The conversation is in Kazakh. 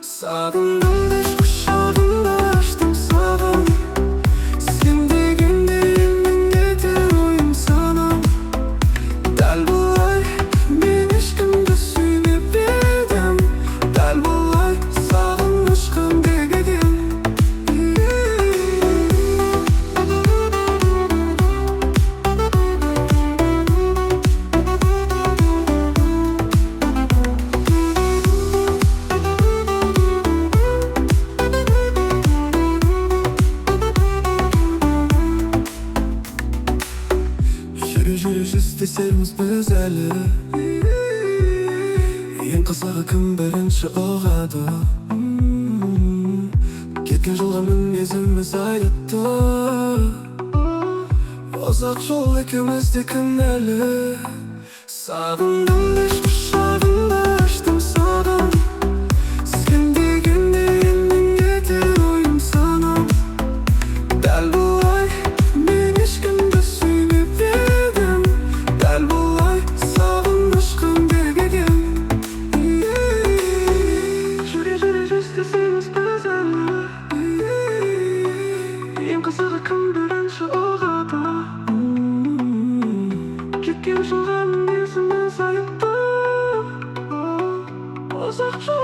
Сағындым деп құшағымды аштым саған. Сен дегенде елең етер ойым, санам. Дәл бұлай мен ешкімді сүймеп едім. Дәл бұлай сағынышқа деген. Жүре, жүре жүздесерміз біз әлі. Ең қызығы, кім бірінші ұғады? Кеткен жолға мінезіміз айыпты. Ұзақ жол, екеуміз де кінәлі. Сағындым деп құшағымды аштым саған. Сен дегенде елең етер ойым, санам. Дәл бұлай мен ешкімді сүймеп едім. Дәл бұлай сағынышқа деген. Жүре, жүре жүздесеміз біз әлі. Ең қызығы, кім бірінші ұғады? Кеткен жолға мінезіміз айыпты. Ұзақ жол.